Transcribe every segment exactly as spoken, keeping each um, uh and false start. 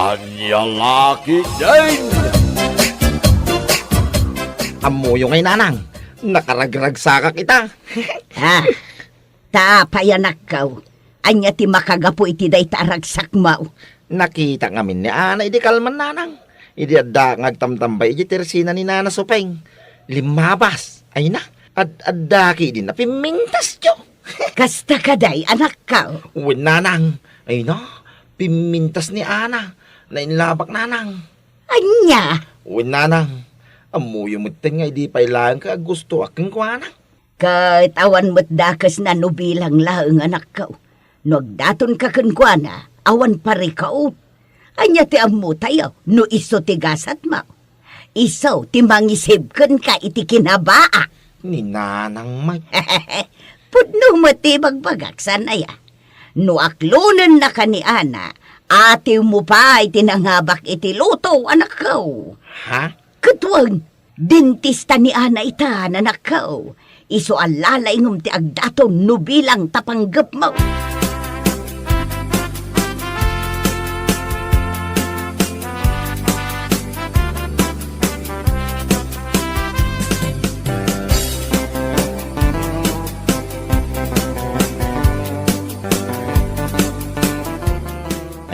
Ania la ketdin? Ammoyo ngay, nanang, nakaragragsakak ita. Ha? Ta apay, anakko? Ania ti makagapu iti dayta a ragsakmo? Nakitak ngamin ni Ana idi kalman, nanang. Idi adda nga agtamtambay idiay tersina ni Nana Supeng. Limmabas. Ay na, ad-, adda ketdin a pimmintasyo. Kasta kadi, anakko? Wen, nanang. Ay na, pimmintas ni Ana. Nainlabak, nanang. Ania? Wen, nanang. Ammoyo metten nga idi pay laeng ket aggustoak kenkuana. Ket awan met dakesna no bilang laeng, anakko. No agdatonka kenkuana, awan parikaup. Ania ti ammotayo no isu ti gasatmo? Isu ti mangisib kenka iti kinabaak. Ni nanang met. Pudno met ti ibagbagak, saan aya? No aklonennaka ni Ana, atiwmo pay ti nangabak iti loto, anakko. Ha? Ket wen, dentista ni Ana ita, anakko. Isu a lalaingem ti agdaton no bilang ta panggepmo.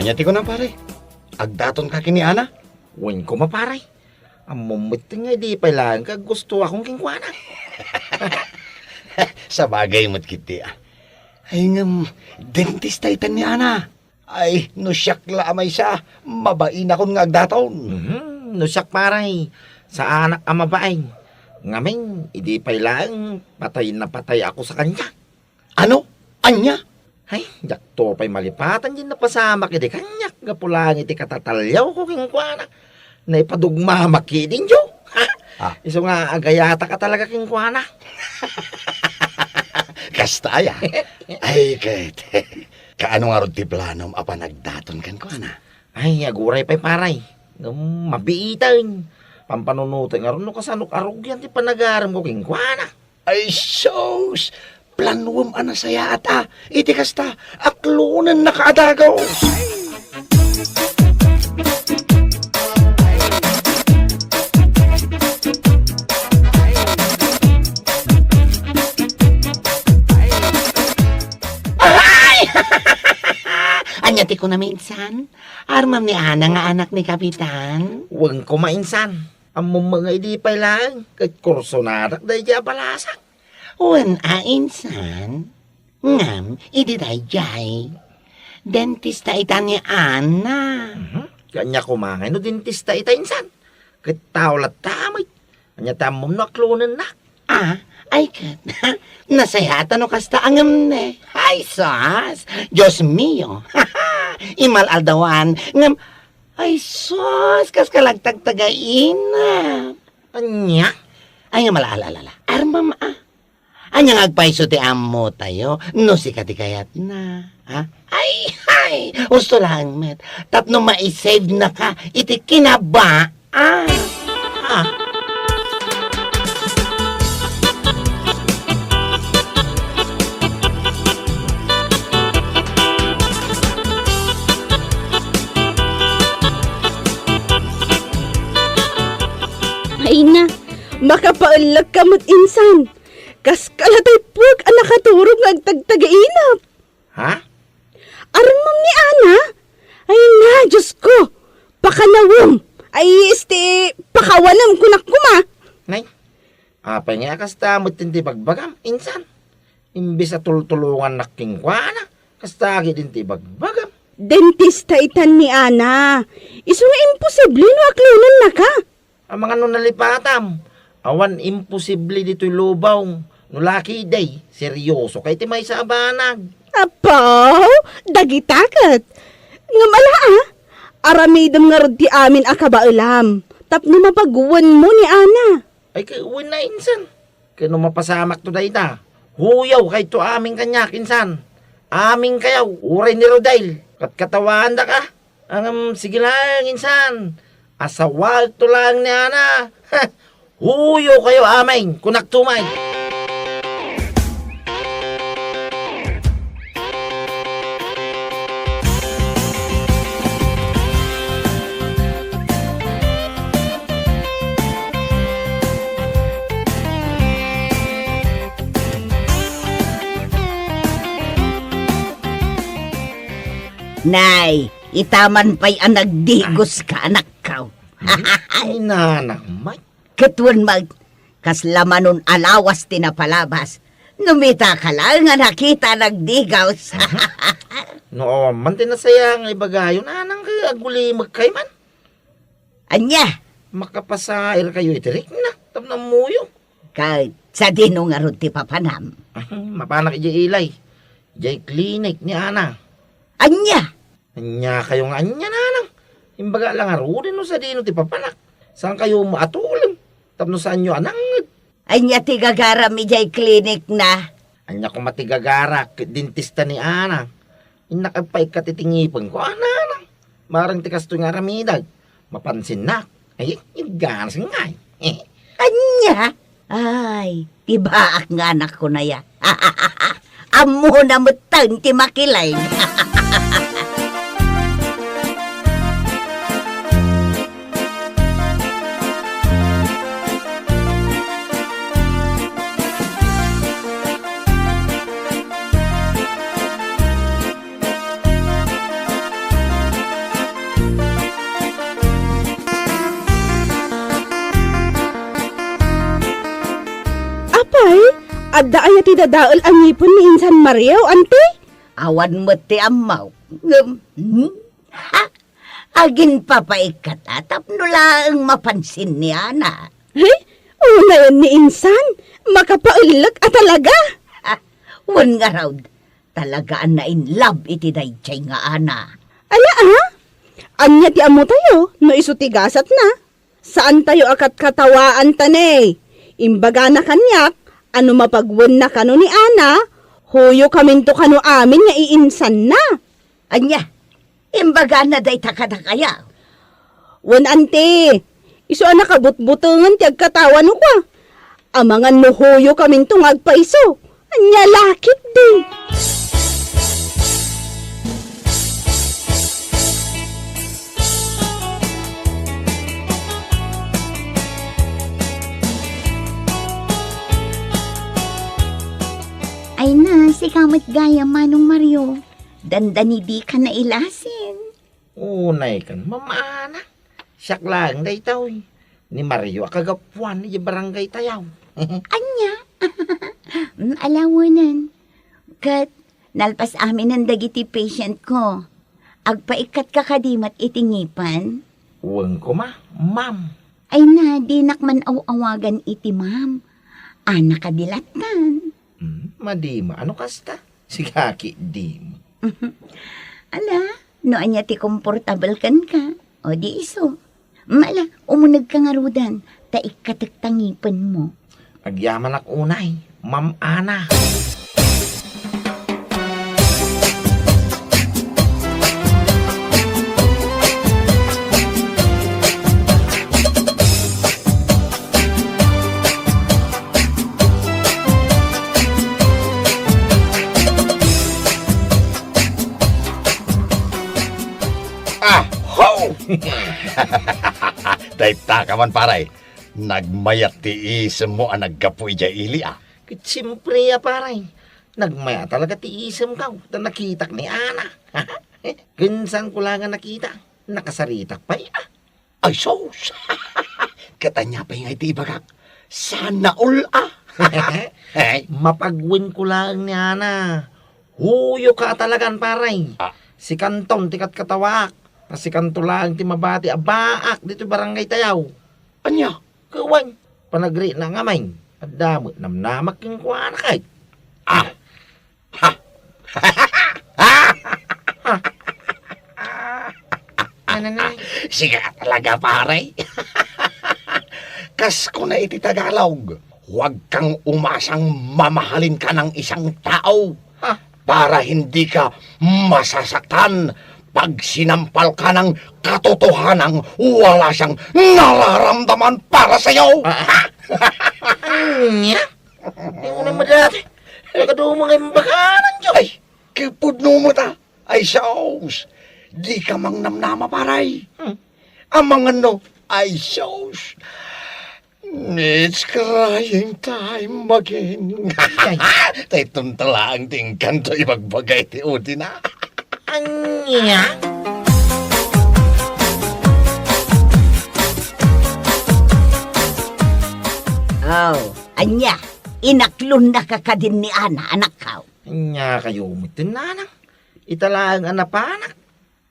Ania ti kunam, pare? Agdatonka ken ni Ana? Wen koma, pare. Ammom met nga idi pay laeng ket aggustoakon kenkuana. Sabagay met ketdi, a. Ay, ngem, dentista ita ni Ana. Ay, no siak la a maysa, mabainakon nga agdaton. Mhm, no siak, pare, saanak a mabain. Ngamin, idi pay laeng, patay na patayakon sa kaniak. Ano? Ania? Ay, diakto pay malipatan diay napasamak idi kaniak gapu laeng iti katataliawko kenkuana. Naipadugmamak ketdin, Joe. Ha? Ah. Isu nga agayatak a talaga kenkuana. Kasta aya? Ay, ket, kaano ngarud ti planom a panagdaton kenkuana? Ay, aguray pay, pare. Ngem mabiiten. Pampanunoten ngarud no kasano arugian ti panagaremko kenkuana. Ay, sus! Planuem a nasayaat, a. Iti kasta, aklonennaka a dagus. Ay! Ania ti kunam, insan? Armam ni Ana nga anak ni Kapitan? Wen koma, insan. Ammom nga idi pay laeng, ket kursonadak daydiay a balasak. Wen a, insan. Ngem, idi daydiay, dentista ita ni Ana. Mhm. Ania koma ngay no dentista ita, insan? Ket tao latta met. Ania ti ammom no aklonennak? Ah, ay ket, nasayaat no kasta a ngem ne. Ay, sus! Dios mio! Imal-aldawan, ngem, ay, sus! Kas ka la agtagtagainap. Ania? Ay, ngem, ala, ala, ala, ala. Armam, a. Ania nga agpayso ti ammotayo no sika ti kayatna, a? Ay, ay! Husto laeng met. Tapno maisave-naka iti kinaba-, Ah! Ah! Ay na, makapaellek ka met, insan. Kas kala tay puek a nakaturog nga agtagtagainap. Ha? Armam ni Ana? Ay na, Dios ko! Pakanawem! Ay, este, pakawanem, kunak koma. Nay, apay nga kasta met ti bagbagam, insan? Imbes a tultulongannak kenkuana, kasta ketdin ti bagbagam. Dentista itan ni Ana. Isu nga imposible no aklonennaka. Amangan no nalipatam, awan imposible ditoy lubong. No la ketdi, seriosoka iti maysa a banag. Apo, dagita ket. Ngem ala, a, aramidem ngarud ti amin a kabaelam tapno mabaguenmo ni Ana. Ay, ket wen a, insan. Ket no mapasamakto dayta, huyawkayto amin kaniak, insan. Aminkayo, uray ni Rodel, katkatawaandak, a. Ngem, sige laeng, insan. Asawaekto laeng ni Ana. Huyawkayo amin, kunakto met. Nay, itaman pay a nagdigos ka, anakko. Ay, nanang, may. Ket wen met, kasla manon a lawas ti napalabas. No mita ka laeng a nakita a nagdigos. No awan man ti nasaya nga ibagayo, nanang, ket agulimek kay man. Ania? Makapasair kayo iti rikna, tapno ammoyo. Ket sadino ngarud ti papanam? Ay, mapanak idiay ilay. Idiay klinik ni Ana. Ania? Ania kayo nga ania, nanang? Imbaga la ngaruden no sadino ti papanak. Saan kayo maatulem? Tapno saanyo a nangngeg? Ania ti gagaram idiay klinik na? Ania koma ti gagarak ket dentista ni Ana? Innak agpaikkat iti ngipenko, a, nanang. Marang ti kastoy nga aramidek. Mapansinnak. Ay, igganas ngay. Ania? Ay, ti baak nga anakko naya. Ammona metten ti makilen. Apay, adda aya ti dadael a ngipen ni Insan Mario, anti? Awan met ti ammok. Ngem, hmm? Ha? Aginpapaikkata tapno laeng mapansin ni Ana. He? Unayen ni Insan? Makapaellek a talaga? Ah, wen ngarud, talaga a na-in love iti daydiay nga Ana. Ala, a? Ania ti ammotayo no isu ti gasatna? Saantayo a katkatawaan ta ne. Imbagana kaniak a no mapagwenna kano ni Ana, huyokaminto kano amin nga iinsanna. Ania? Imbagana dayta kadakayo? Wen, anti, isu a nakabutbutengen ti agkatawa no kua. Amangan no huyokaminto nga agpaiso. Ania la ketdi? Ay na, sika met gayam, Manong Mario. Dandani dika nailasin. Unay kan, Ma'am Ana. Siak laeng daytoy. Ni Mario a kagapuan idiay barangay tayo. Ania? Mm, ala wen. Ket nalpas aminen dagiti patient ko. Agpaikkatka kadi met iti ngipen? Wen koma, ma'am. Ay na, dinak man aw-awagan iti ma'am. Ana kadi lattan. Hmm, madima. Ano kasta? Sigaki, di. Ala, no ania ti komportabel kenka, o di isu. Mala, umunegka ngaruden, ta ikkatek ta ngipenmo. Agyamanak unay, Ma'am Ana. Ah, ho! Dayta ka man, pare. Nagmayat ti isemmo a naggapu idiay ili, a. Ket siempre a, pare. Nagmayat talaga ti isemko ta nakitak ni Ana. Ken saanko la nga nakita, nakasaritak pay, a. Ay, sus! Ket ania pay ngay ti ibagak? Sana all, a! Ay. Mapagwenko laeng ni Ana. Huyoka a talagan, pare. Ah. Sikanton ti katkatawaak. Ta sikanto laeng ti mabati a baak ditoy barangay tayo. Ania? Ket wen, panagrina ngamin. Adda met namnamak kenkuana kay. Ah! Ha? Ha? Nananay. Sika talaga, pare. Kas kuna iti Tagalog, huwag kang umasang mamahalin ka ng isang tao Ah. para hindi ka masasaktan pag sinampal ka ng katotohanang wala siyang nararamdaman para sa'yo. Ah. Anya? Ay, unay madati. Nagadu mo nga imbakanan, Diyo. Ay, kapudno mo ta. Ay, sus. Di ka mangnamnama, paray. Hmm. Amangan no. Ay, sus. It's crying time again. Ay. Tay tuntalaang ti engkanto ibagbagay ti udina. Ania? Oh, ania? Inaklonnaka kadin ni Ana, anakko? Ania kayo metten, nanang? Ita laeng a napanak.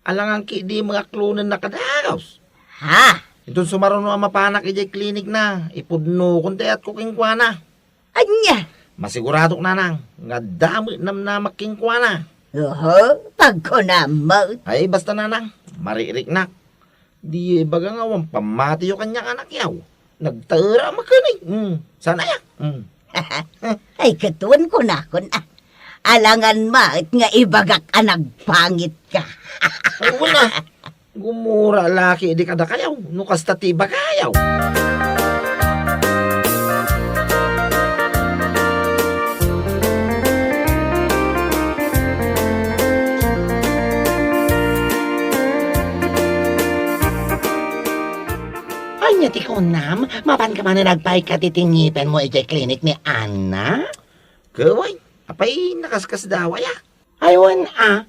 Alangan ketdi mangaklonenna kadagus. Ha? Inton sumaruno a mapanak idiay klinikna, ipudnokon ti ayatko kenkuana. Ania? Masiguradok, nanang, nga adda met namnamak kenkuana. Oho, pagkunam met. Ay, basta, nanang, maririknak. Diyo ibaga nga awan pammatiyo kaniak, anakko. Nagtaera maken, eh. Hmm, saan aya? Hmm. Ay, ket wen kunakon, ah. Alangan met nga ibagak a nagpangitka. Ay, wen, ah. Gumura la ketdi kadakayo, no kasta ti ibagayo. Ania ti kunam? Mapanka manen agpaikkat iti ngipenmo idiay klinik ni Ana? Ket wen, apay nakaskasdaaw aya? Ay, wen a,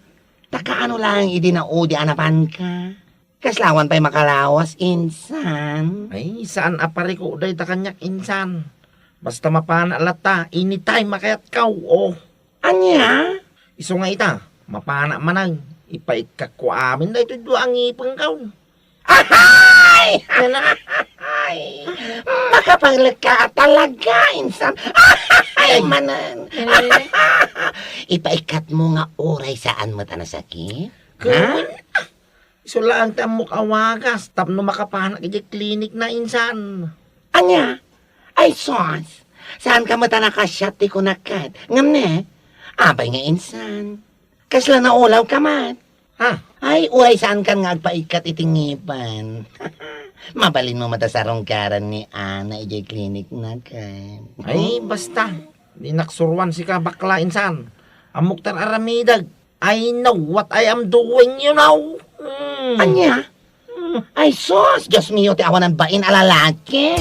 ta kaano laeng idi naudi a napanka? Kasla awan pay makalawas, insan. Ay, saan a pariko dayta kaniak, insan. Basta mapanak latta, anytime a kayatko, oh. Ania? Isu nga ita, mapanak manen, ipaikkatko amin daytoy dua a ngipenko. Ahay! Ano? Ahay! Makapangleka talaga, insan. Ahay, ay, manen. Eh? Ipaikkatmo nga uray saan met a nasakit? Ha? Wen, ah, isu laeng ti ammok a wagas tapno makapanak idiay klinikna, insan. Ania? Ay, sus! Saanka met a nakasiat ti kunak ket. Ngem ne, apay nga insan? Kasla naulawka met? Ha? Ay, uray saankan nga agpaikkat iti ngipen. Mabalinmo met a sarungkaran ni Ana idiay klinikna ket. Ay, basta. Dinak suruan sika, bakla, insan. Ammok ti ar-aramidek. I know what I am doing, you know. Hmm. Ania? Hmm. Ay, sus! Dios mio, ti awanan bain a lalaki!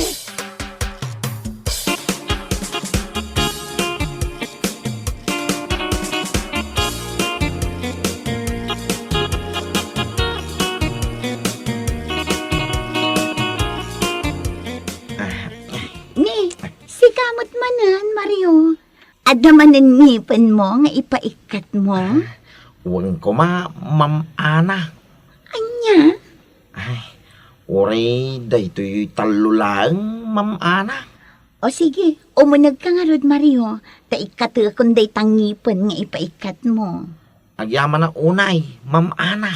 Ni, sika met manen, Mario. Adda manen ngipenmo nga ipaikkatmo? Ah, wen koma, Ma'am Ana. Ania? Ay, uray daytoy tallo laeng, Ma'am Ana. O sige, umunegka ngarud, Mario, ta ikkatekon dayta ngipen nga ipaikkatmo. Agyamanak unay, Ma'am Ana.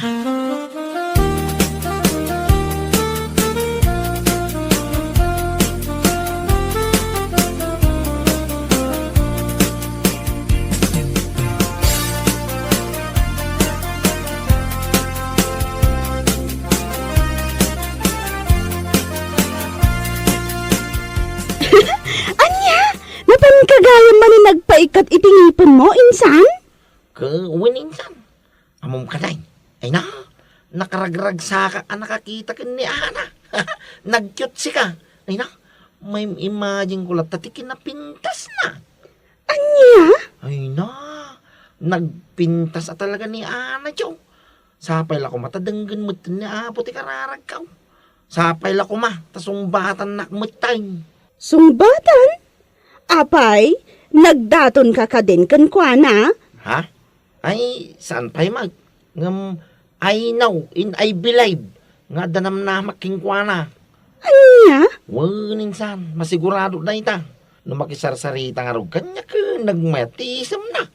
Ania? Napanka gayam manen agpaikkat iti ngipenmo, insan? Ket wen, insan. Ammom kadi? Ay na, nakaragragsakak a nakakita ken ni Ana. Nagcute sika. Ay na, maim-imagine ko latta ti kinapintasna. Ania? Ay na, nagpintas a talaga ni Ana, tiyo. Sapay la koma ta denggen metten ni Apo ti kararagko. Sapay la koma ta sungbatannak metten. Sungbatan? Apay, nagdatonka kadin kenkuana? Ha? Ay, saan pay met. Ngem, I know and I believe nga adda namnamak kenkuana. Ania? Wen, insan, masigurado dayta. No makisarsarita ngarud kaniak, nagmayat ti isemna.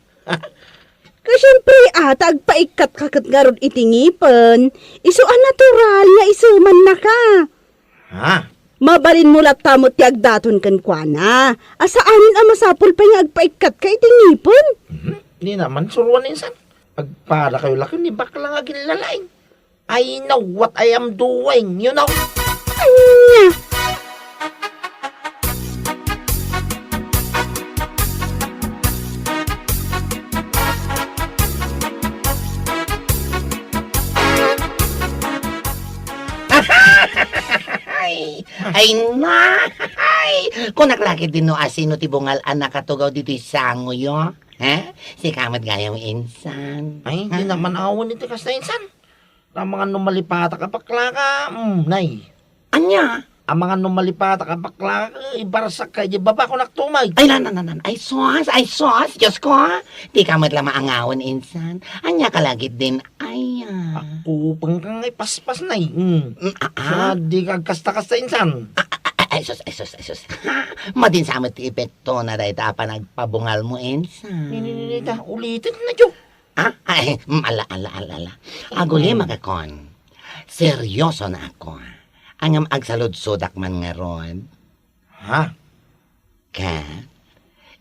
Ket siempre, a, ta agpaikkatka ket ngarud iti ngipen, isu a natural nga isemannaka. Ha? Mabalinmo latta met ti agdaton kenkuana. A saanen a masapul pay nga agpaikkatka iti ngipen. Mhm. Ni naman, suruan insan. Agpadakayo la ken ni bakla nga aginlalaing. I know what I am doing, you know? Ania? Ay, ay na! Ay! Kunak la ketdi no asino ti bungal a nakatugaw ditoy sangoyo. Ha? Sika met gayam, insan. Ay, di Ha? naman awan iti kasta, insan. Amangan no malipatak a baklaka, mm, nay. Ania? Amangan no malipatak a baklaka, ibarsak ka, di baba ko naktumay. Ay, nan, nan, nan, nan. Ay, sus, ay, sus, Diyos ko, ha? Di ka met la maangawan, insan. Ania ka lagit din, ay, ah. Ako, pangkang ay paspas, nay. Mm. Mm, ah, ah. Sa di ka kasta-kasta, insan. Ah, ah, ah, ay, sus, ay, sus, ay, sus. Ha? Madin sa met ti epekto na dayta a panagpabungal mo, insan. Ni, ni, ni, ni, ta, ulitin na, Jo. Ah, ay, mm, ala, ala, ala, ala. Aguli, Mm. magakon. Seryoso na ako, ah. Ngem agsaludsodak man ngarud. Ha? Ket,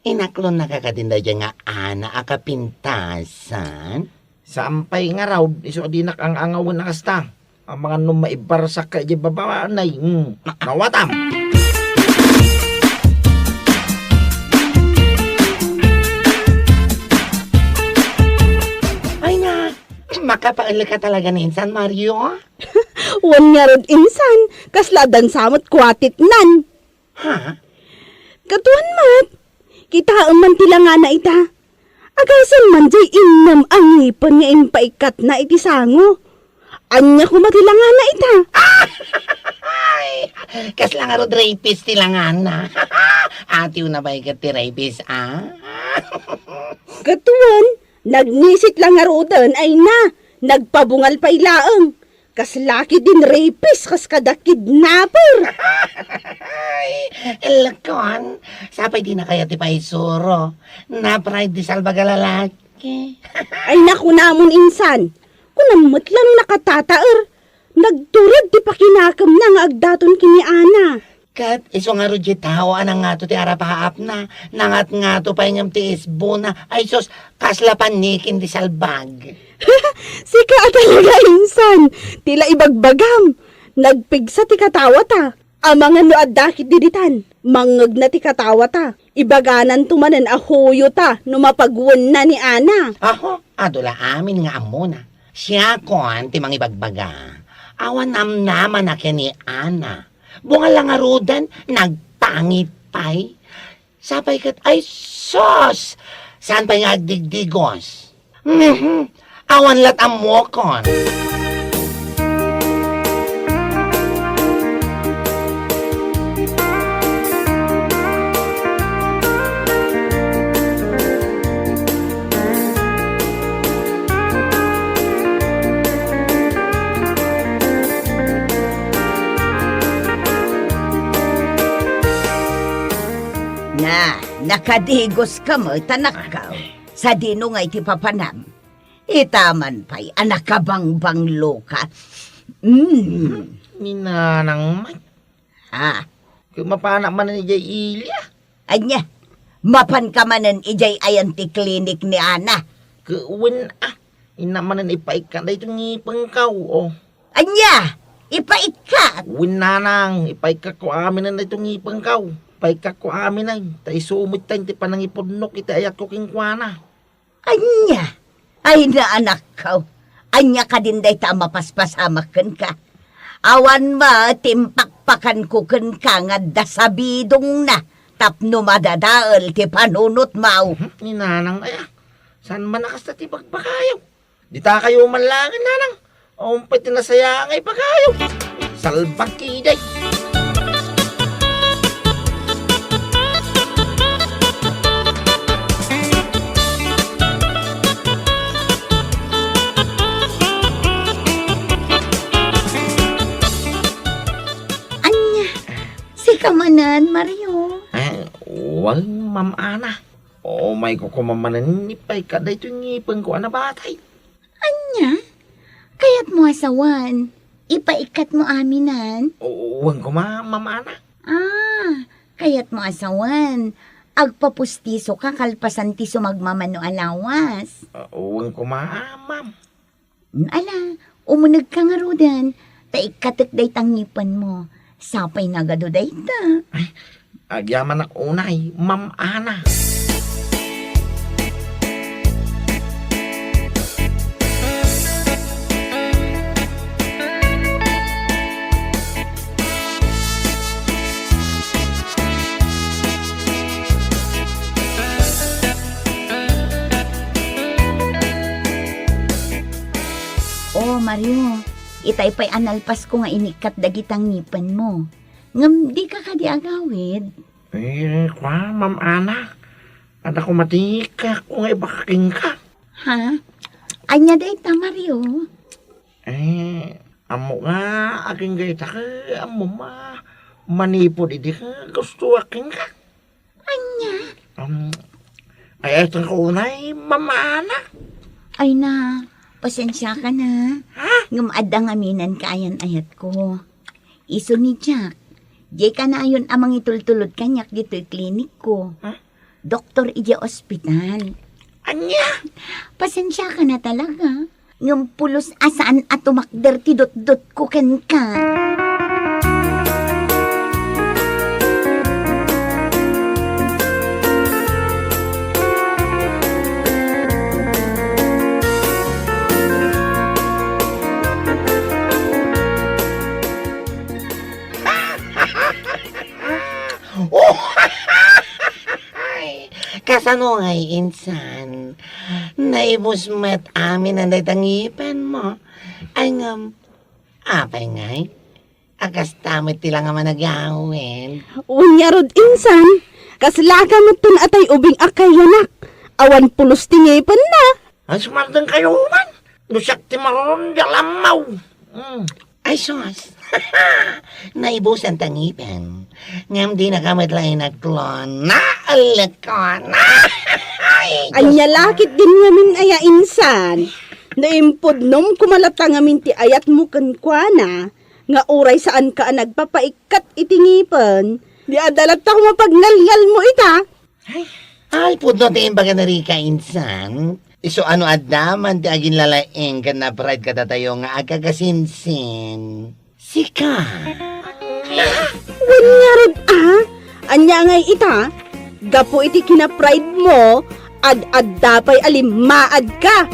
inaklon na ka kadin daydiay nga Ana a kapintasan? Saan pay ngarud, isu a dinak ang-angawen a kasta. Amangan no maibarsak ka idiay baba, nay. Hmm. Nawatam. Ay na, makapael ka talaga ni insan, Mario? Wen ngarud, insan, kasla addan sa met kuatiknan. Ha? Katuan met, kitaem man ti langana ita. Agasem man diay innem a ngipen nga impaikkatna iti sango. Ania koma ti langana ita? Ay, kasla ngarud rapist ti langana. Atiwna pay ket ti rapist, ah? Katuan, nagnisit la ngaruden, ay na, nagpabungal pay laeng. Kasla ketdin rapist, kas kada kidnapper. Ay, elkon, sapay dina kayat ti paisuro. Napride ti salbag a lalaki. Ay, nakunamon, insan. Kunam met la no nakatataer. Nagturod ti pakinakemna nga agdaton ken ni Ana. Ket isu ngarud diay tao a nangato ti arapaapna, nangatngato pay ngem ti isbona. Ay sus, kasla pannikin ti salbag. Sika a talaga, insan, ti la ibagbagam. Nagpigsa ti katawata. Amangan no adda ketdi ditan, mangngegna ti katawata. Ibagananto manen a huyota no mapagwenna ni Ana. Aho, adu la amin nga ammona. Siakon ti mangibagbaga. Awan namnamana ken ni Ana. Bungal la ngaruden, nagpangit pay. Sapay ket, ay sus! Saan pay nga agdigdigos? Mhm. Awan lat ammokon. Na, nakadigoska met, anakko. Sadino ngay ti papanam? Ita man pay a nakabangbangloka. Mm. Ni Nanang met. Ha? Ket mapanak manen idiay ili, a. Ania? Mapanka manen idiay ayan ti klinik ni Ana? Ket wen, a. Innak manen ipaikkat daytoy ngipengko, o. Ania? Ipaikkat? Wen, Nanang, ipaikkatko aminen daytoy ngipengko. Ipaikkatko aminen, ta isu met ti panangipudnok iti ayatko kenkuana. Ania? Ay, naanakko. Ania kadin dayta a mapaspasamak kenka? Awan met ti impakpakanko kenka nga adda sabidongna tapno madadael ti panunotmo. Mhm, ni Nanang aya. Saan man a kasta ti bagbagayo? Ditakayo man laeng, Nanang. Awan pay ti nasayaat nga ibagayo. Salbag ketdi. Ania, sika manen, Mario? Eh, wen, Ma'am Ana. Umayko koma manen ipaikkat daytoy ngipengko a nabatay. Ania? Kayatmo a sawen, ipaikkatmo aminen? O, wen koma, Ma'am Ana. Ah, kayatmo a sawen, agpapustisoka kalpasan ti sumagmamano a lawas. Ah, wen koma, Ma'am. Ala, umunegka ngaruden, ta ikkatek dayta ngipenmo. Sapay nagadu dayta. Agyamanak unay, Ma'am Ana. Mario, itay pay a nalpasko nga inikkat dagita ngipenmo. Ngem dika kadi agawid? Eh, kua, Ma'am Ana, adda koma ti kaayatko nga ibagak kenka. Ha? Ania dayta, Mario? Eh, ammo nga agingga ita ket ammom a manipud idi ket gustoak kenka. Ania? Um, ay, eto ko unay, Ma'am Ana. Ay na, pasensiaka na. Ha? Ngem adda ngamin ti kayan-ayatko. Isu ni Jack, diay kanayon a mangitultulod kaniak ditoy klinikko. Ha? Doktor idiay ospital. Ania? Pasensiaka na talaga. Ngem pulos a saan a tumakder ti dutdotko kenka. Oh! Kasano ngay, insan? Naibus met amin dayta ngipenmo. Ay ngem, apay ngay? A kasta met ti la nga managawid. Wen ngarud, insan, kaslaka metten a tay ubing a kayanak. Awan pulos ti ngipenna. Ay, sumardengkayo man. No siak ti marunong di alammaw. Mm. Ay, sus. Naibusan ta ngipen. Ngem dinaka met la inagklon. Naalekon. Ay, Diyos ko. Ania la ketdin ngamin aya, insan? Naimpudnom koma latta ngamin ti ayatmo kenkuana, nga uray saanka a nagpapaikkat iti ngipen, di adda latta koma pagngalngalmo ita. Ay, ay, pudno ti imbaga ni Rica, insan. Isu a no adda man ti aginlalaing ken na-pride kadatayo nga agkakasinsin. Sika. Wen ngarud a? Ania ngay ita? Gapu iti kina-pride-mo, ad-adda pay a limmaadka.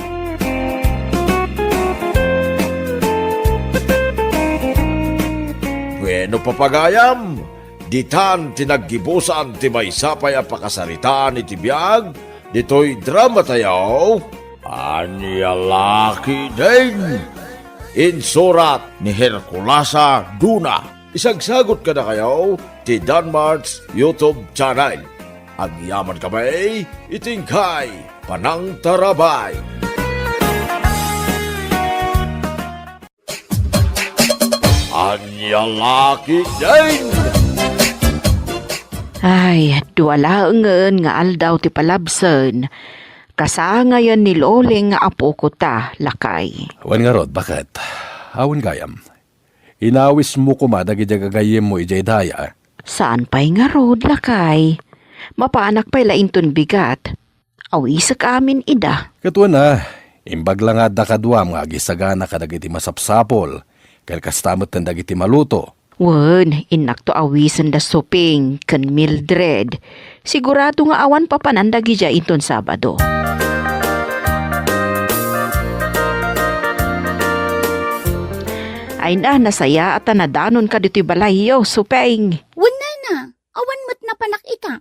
Wenno, papagayam, ditan ti naggibusan ti maysa pay a pakasaritaan iti biag ditoy dramatayo, Ania la ketdin. Insurat ni Herculasa Duna. Isagsagut kadakayo ti Danmart's YouTube channel. Agyaman kami iti inkay panangtarabay. Ania la ketdin? Ay, dua laengen nga aldaw ti palabsen. Kasangayen ni Loling nga apoko ta, lakay. Wen ngarud, baket? Awan gayam. Inawismo koma dagiti gagayyemmo idiay daya? Saan pay ngarud, lakay. Mapanak pay la inton bigat. Awisek amin ida. Ket wen a, imbag la nga adda kaduam nga agisagana kadagiti masapsapul, ken kasta metten dagiti maluto. Wen, innakto awisen da Suping ken Mildred. Sigurado nga awan papananda idiay inton Sabado. Ay na, nasayaat a nadanonka ditoy balayyo, Suping. Wen, nana, awan met napanak ita.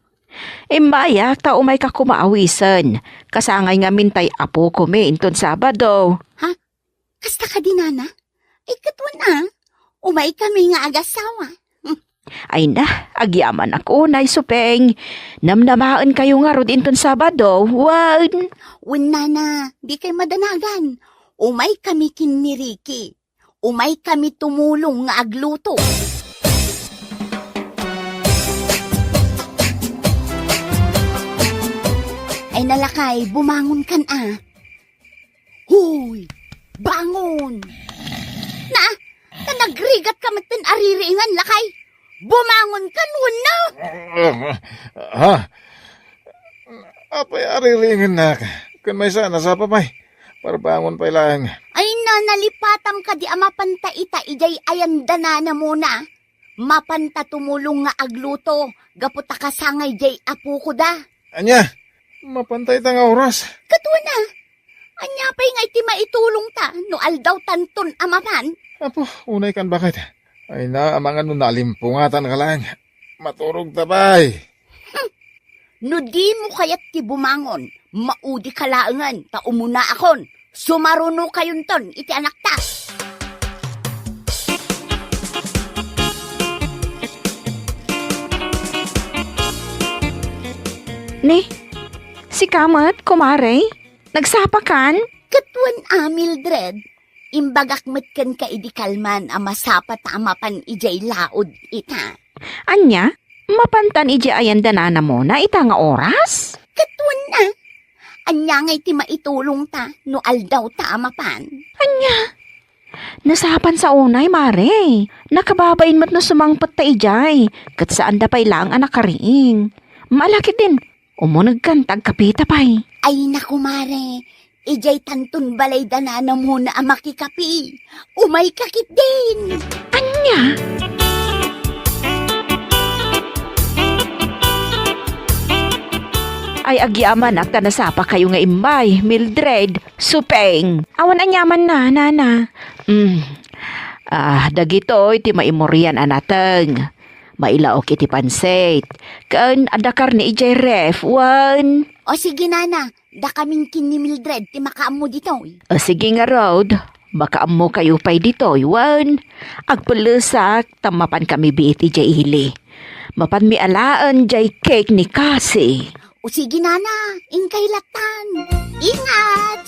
Immayak ta umayka koma awisen. Kasangay ngamin tay apokomi inton Sabado. Ha? Kasta kadi, nana? Ay, ket wen a, umaykami nga agasawa. Ay na, agyamanak unay, Suping. Namnamaenkayo ngarud inton Sabado, wen? Wen, nana, dikay madanagan. Umaykami ken ni Ricky. Umaykami tumulong nga agluto. Ay na, lakay, bumangonkan a. Hoy! Bangon! Na, ta nagrigatka metten a ririingan, lakay! Bumangonkan wenno? Ha? Apay a ririingannak? Ken maysa, nasapa pay. Parbangon pay laeng. Ay na, nalipatam kadi a mapanta ita idiay ayan da nanamona. Mapanta tumulong nga agluto gapu ta kasangay diay apokoda. Ania? Mapanta ita nga oras? Ket wen a, ania pay nga iti maitulongta no aldawtanton a mapan? Apo, unaykan, baket. Ay na, amangan no nalimpungatankalaeng. Maturogta pay. Hmm. No dimo kayat ti bumangon, maudika laengen ta umunaakon. Sumarunokayonton iti anakta. Ni, sika met, kumare? Nagsapakan? Ket wen a, Mildred, imbagak met kenka idi kalman a masapa ta a mapan idiay laod ita. Ania? Mapantan idiay ayan da Nana Mona ita nga oras? Ket wen a, ania ngay ti maitulongta no aldawta a mapan? Ania? Nasapan sa unay, mare. Nakababain met no sumangpet ta idiay, ket saanda pay laeng a nakariing. Mala ketdin, umunegkan ta agkapita pay. Ay, naku, mare. Idiay tanton balay da Nana Mona a makikapi. Umayka ketdin. Ania? Ay, agyamanak ta nasapakayo nga immay, Mildred, Suping. Awan aniamanna, nana. Mm. Ah, dagitoy ti maimurian a nateng. Mailaok iti pansit. Ken adda karne idiay ref, wen? O sige, nana. Dakamin ken ni Mildred ti makaammo ditoy. O sige ngarud. Makaammokayo pay ditoy, wen? Agpellesak ta mapankami biit idiay ili. Mapanmi alaen diay cake ni Cassie. O sige, nana, inkay lattan. Ingat!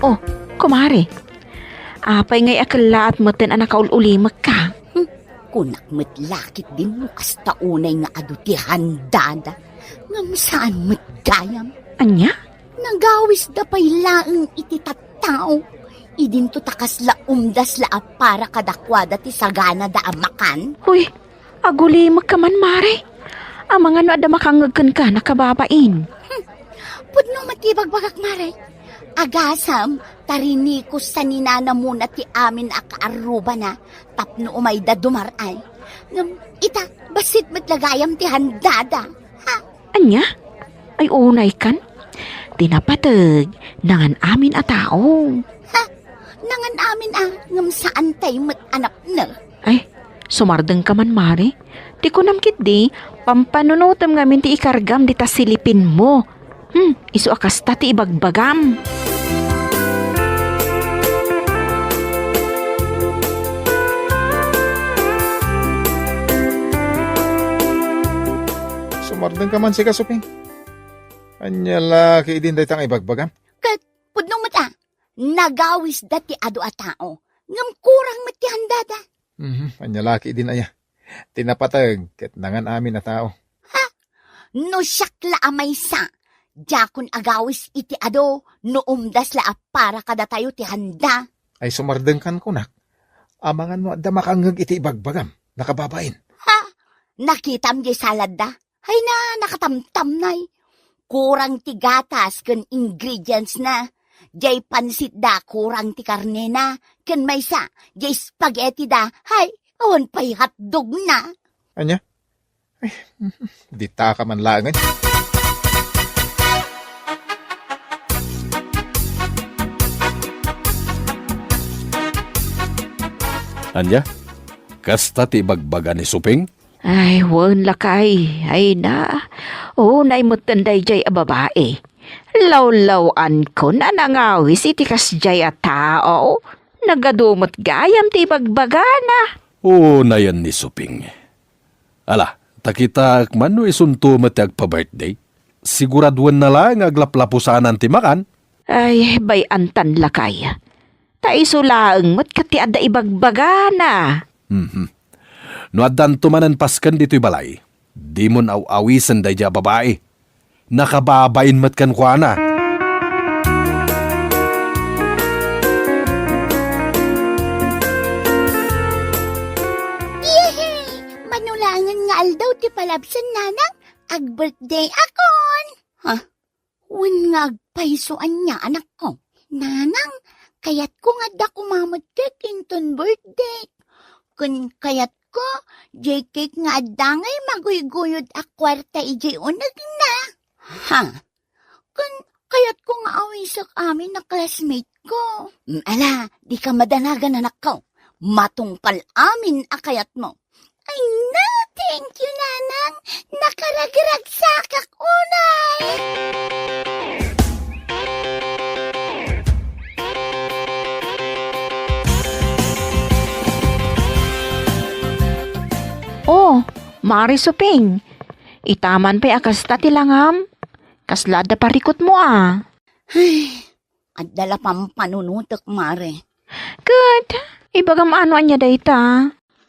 Oh, kumare, apay ngay a kellaat metten a nakaul-ulimekka? Hmm, kunak met la ketdin no kasta unay nga adu ti handada, ngem saan met gayam. Ania? Nagawisda pay laeng iti tattao. Idinto ta kasla umdas la a para kadakuada ti saganada a makan. Huy, agulimekka man, mare. Amangan no adda makangngeg kenka, nakababain. Hmm. Pudno met ti ibagbagak, mare. Agasam, ta rinikos sa ni Nana Mona ti amin a kaarrubana tapno umayda dumar-ay. Ngem ita, bassit met la gayam ti handada. Ha? Ania? Ay, unay kan? Ti napateg, nangan-amin a tao. Ha? Nangan-amin a, ngem saantay met a napno. Ay, sumardengka man, mare. Ti kunam ketdi, pampanunotem ngamin ti ikargam dita silipinmo. Hmm, isu a kasta ti ibagbagam. Sumardengka man sika, Suping. Ania la ketdin dayta nga ibagbagam? Ket pudno met a, nagawisda ti adu a tao, ngem kurang met ti handada. Mhm, ania la ketdin aya? Ti napateg ket nangan-amin a tao. Ha? No siak la a maysa, diakon agawis iti adu no umdas la a para kadatayo ti handa. Ay, sumardengkan kunak. Amangan no adda makangngeg iti ibagbagam, nakababain. Ha? Nakitam diay saladda? Ay na, nakatamtamnay. Kurang ti gatas ken ingredients na. Diay pansitda, kurang ti karnena. Ken maysa, diay spaghetti da. Hay, awan pay hotdog na. Ania? Ay, ditaka man laengen. Ania? Kasta ti ibagbaga ni Suping? Ay, wen, lakay. Ay na. Unay metten daydiay a babai. Lawlaw-ankon a nangawis iti kasdiay a tao. Nagadu met gayam ti ibagbagana. Unayen ni Suping. Ala, ta kitaek man no isunto met ti agpa-birthday. Siguraduenna la nga aglaplapusanan ti makan. Ay, bay-antan, lakay. Ta isu laeng met ket ti adda ibagbagana. Mhm. No addanto manen pasken ditoy balay, dimon aw-awisen daydiay a babai. Nakababain met kenkuana. Yehey! Mano laengen nga aldaw ti palabsen, nanang, ag-birthday akon. Ha? Wen nga agpayso ania, anakko? Nanang, kayatko nga adda koma met cake inton birthday. Ken kayatko, diay cake nga adda ngay maguyguyod a kuarta idiay unegna. Ha? Ken kayatko nga awisek amin a classmate ko. Mm, ala, dika madanagan, anakko. Matungpal amin a kayatmo. Ay, nak! Thank you, Nanang. Nakaragragsakak unay. Oh, Mare Suping, itaman pay a kasta ti langam. Kasla adda parikutmo a? Ay, adda la pampanunotek, Mare. Ket, ibagam ano ania dayta?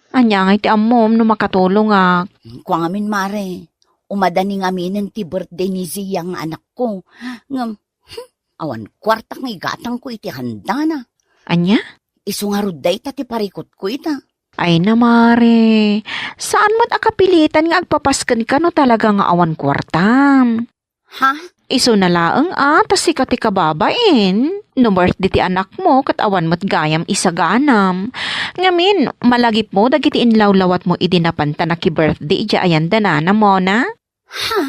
Ania ngay ti ammom no makatulongak? Kua ngamin, Mare, umadani ngaminen ti birthday ni Zia nga anakko. Ngem, hmm, awan kuarta nga igatangko iti handana. Ania? Isu ngarud dayta ti parikutko ita. Ay na, Mare, saan met a kapilitan nga agpapaskenka no talaga nga awan kuartam. Ha? Isuna laeng a ta sika ti kababain. No birthday ti anakmo, ket awan met gayam isaganam. Ngamin, malagipmo dagiti inlawlawatmo idi napanta naki-birthday idiay ayan da nana, Mona? Ha?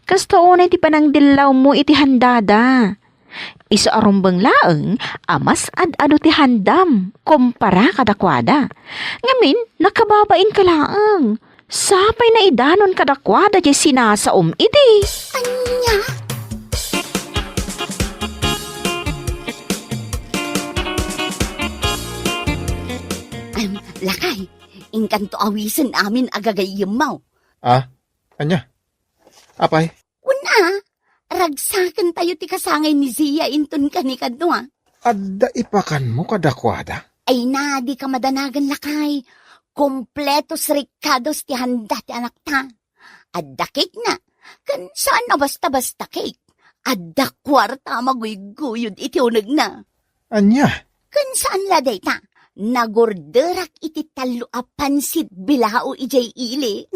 Kasta unay ti panangdillawmo iti handada. Isu a rumbeng laeng a mas ad-adu ti handam kumpara kadakuada. Ngamin, nakababainka laeng. Sapay naidanon kadakuada diay sinasaom idi. Ania? Em, lakay, inkanto awisen amin a gagayyemmo. Ah, ania? Apay? Kuna, ragsakentayo ti kasangay ni Zia inton kanikadua. Adda ipakanmo kadakuada? Ay na, dika madanagan, lakay. Kompletos rikados ti handa ti anakta. Adda cake na. Ken saan a basta-basta cake. Adda kuarta a maguyguyod iti unegna. Ania? Ken saan la dayta, nagorderak iti tallo a pansit bilao idiay ili.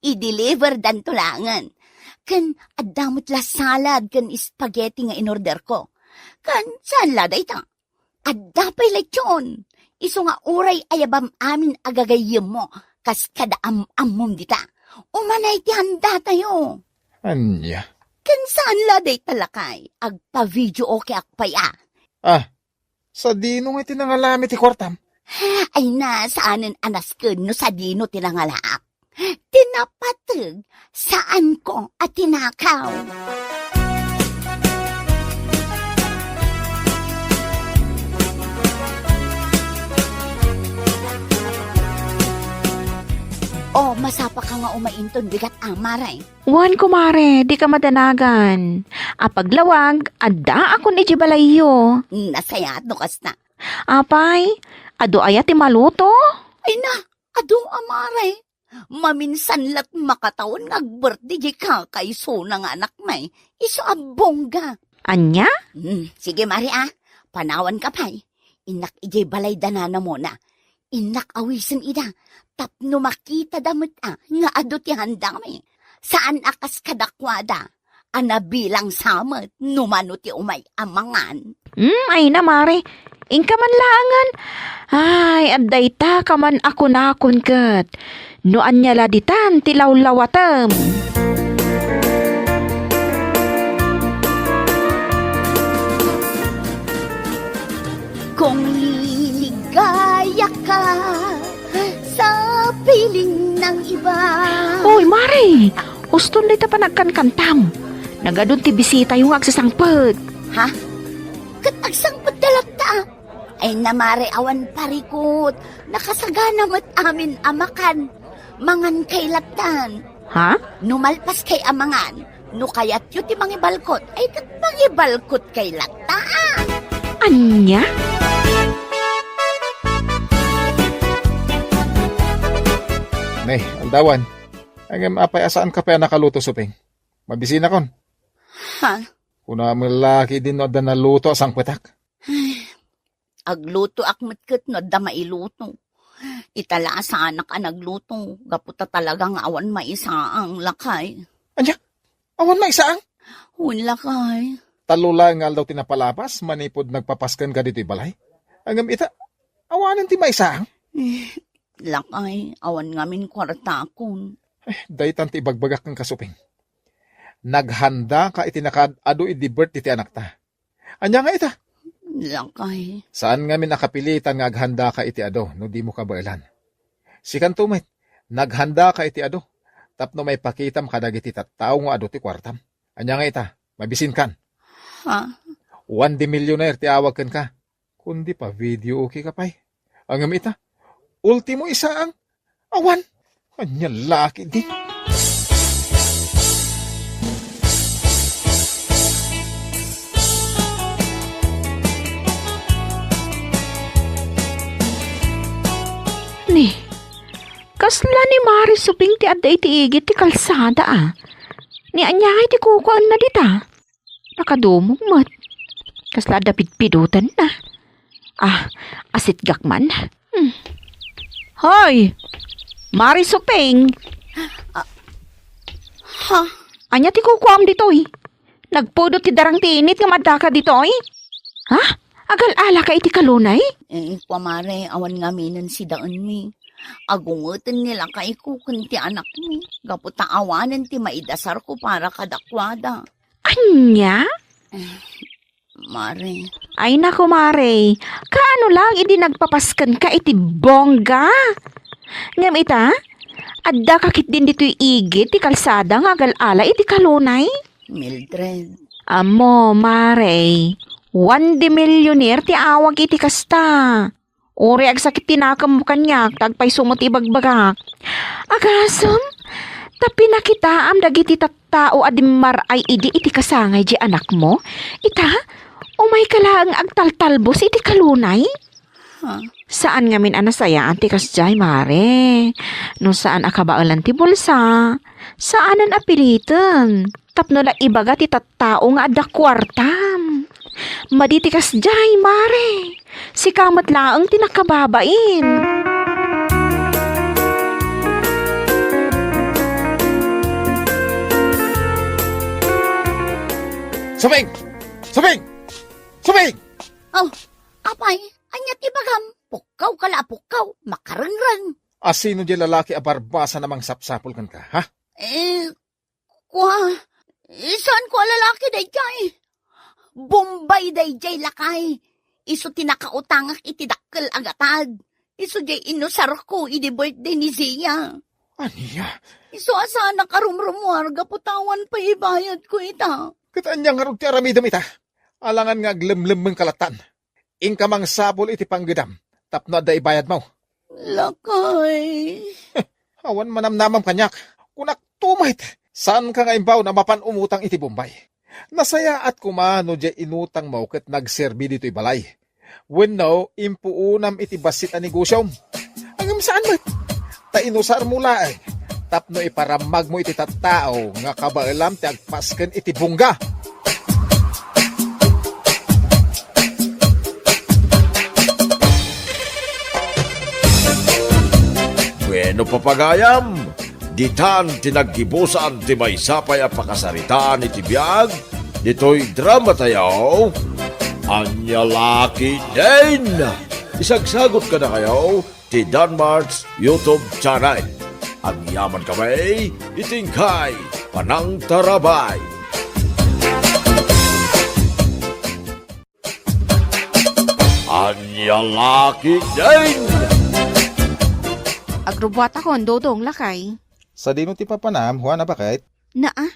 I-deliver danto laengen. Ken adda met la salad ken spaghetti nga inorderko. Ken saan la dayta, adda pay lechon. Isu nga uray ayabam amin a gagayyemmo kas kada am-ammom dita. Umanay ti handatayo. Ania? Ken saan la dayta, lakay, agpa-video okay ak pay a. Ah, sadino nga ti nangalami ti kuartam? Ay na, saanen a nasken no sadino ti nangalaak. Ti napateg, saanko a tinakaw. O, masapaka nga umainton bigat, Amar, ay. Wen, kumare, dika madanagan. Apaglawag, addaakon idiay balayyo. Nasayaat no kasta. Apay, adu aya ti maluto? Ay na, adu, Amar, ay. Maminsan la't makatawen nga agbirthday diay kakaisuna nga anakmi. Isu a bongga. Ania? Hmm, sige, Mare, a. Panawanka pay. Innak idiay balay da Nana Mona. Innak awisen ida tapno makitada met a nga adu ti handami. Saan a kas kadakuada a nabilang sa met no mano ti umay a mangan. Hmm, ay na, Mare. Inka man laengen. Ay, adda ita ka man a kunakon ket. No ania la ditan ti lawlawatem. Kung liligaya ka sa piling ng iba. Oy, Mare! Uston dayta panagkankantam. Nagadun ti bisitayo nga agsasangpet. Ha? Ket agsangpet da latta? Ay na, Mare, awan parikut. Nakasagana met amin a makan. Mangan kay lattan. Ha? No malpas kay a mangan, no kayatyo ti mangibalkot, ay ket mangibalkot kay latta. Ania? Ne, aldawan. Ngem apay a saanka pay a nakaluto, Suping? Mabisinakon. Ha? Kuna met la ketdin no adda naluto a sangpetak. Aglutoak met ket no adda mailuto. Ita la a saanak a nagluto, gapu ta talaga nga awan maisaang, lakay. Ania? Awan maisaang? Wen, lakay. Tallo laeng nga aldaw ti napalabas manipud nagpapaskenka ditoy balay. Ngem ita, awanen ti maisaang? Eh, lakay, awan ngamin kuartakon. Eh, daytan ti ibagbagak kenka, Suping. Naghandaka iti nakaad-adu idi birthday ti anakta. Ania nga ita? Lakay. Saan ngamin a kapilitan nga aghandaka iti adu no dimo kabaelan. Sikanto met, Naghandaka iti adu tapno maipakitam kadagiti tattao nga adu ti kuartam. Ania nga ita, mabisinkan? Ha? Juan the Millionaire ti awag kenka. Kundi pa-videoke ka pay. Ngem ita, ultimo isaang. Awan. Ania la ketdi? Ni, kasla ni Mari Suping ti adda iti igid ti kalsada, a. Ni ania ngay ti kukuaenna dita? Nakadumog met. Kasla adda pidpidotenna. Ah, asitgak man. Hmm. Hoy! Mari Suping! Ah, ha? Ania ti kukuam ditoy? Nagpudot ti darang ti init ngem addaka ditoy? Ha? Agal-alaka iti kalunay? Eh, kumare, awan ngaminen sidaenmi. Agungeten ni lakayko ken ti anakmi, gapu ta awanen ti maidasarko para kadakuada. Ania? Mare. Ay, naku, Mare. Kaano lang idi nagpapaskenka iti bongga? Ngem ita, addaka ketdin ditoy igid ti kalsada nga agal-ala iti kalunay? Mildred. Ammo, Mare. Juan the Millionaire ti awag iti kasta. Uray agsakit ti nakemmo kaniak, ta agpayso met ti ibagbagak. Agasem, ta pinakitaam dagiti tattao a dimmar-ay idi iti kasangay diay anakmo? Ita, umayka laeng agtaltalbos iti kalunay? Ha? Saan ngamin a nasayaan ti kasdiay, Mare. No saan a kabaelan ti bulsa, saanen a piliten. Tapno la ibaga ti tattao nga adda kuartam. Madi ti kasdiay, Mare. Sika met laeng ti nakababain. Suping! Suping! Suping! Oh, apay, ania ti bagam? Pukkawka la a pukkaw, makarengreng. Asino diay lalaki a barbasan a mangsapsapul kenka, ha? Eh, Kua, saanko a lalaki daydiay. Bombay daydiay, lakay. Isu ti nakautangak iti dakkel a gatad. Isu diay inusarko idi birthday ni Zia. Ania? Isu a saanak a rumrumuar gapu ta awan pay ibayadko ita. Ket ania ngarud ti aramidem ita? Alangan nga aglemlemmengka lattan. Inka mangsapul iti panggedam tapno adda ibayadmo. Lakay. Awan manamnamam kaniak. Kunakto met, saanka nga imbaon a mapan umutang iti Bombay. Nasayaat koma no diay inutangmo ket nagserbi ditoy balay. Wenno, impuonam iti bassit a negosiom. Ngem saan met. Ta inusarmo laeng tapno iparammagmo iti tattao nga kabaelam ti agpasken iti bongga. Bueno, papagayam, ditan ti naggibusan ti maysa pay a pakasaritaan iti biag ditoy drama tayo, Ania La Ketdin! Isagsagut kadakayo ti Danmart's YouTube channel. Agyaman kami iti inkay panangtarabay. Ania La Ketdin! Agrubbuatakon, Dodong, lakay. Sadino ti papanam, Juana, baket? Naa,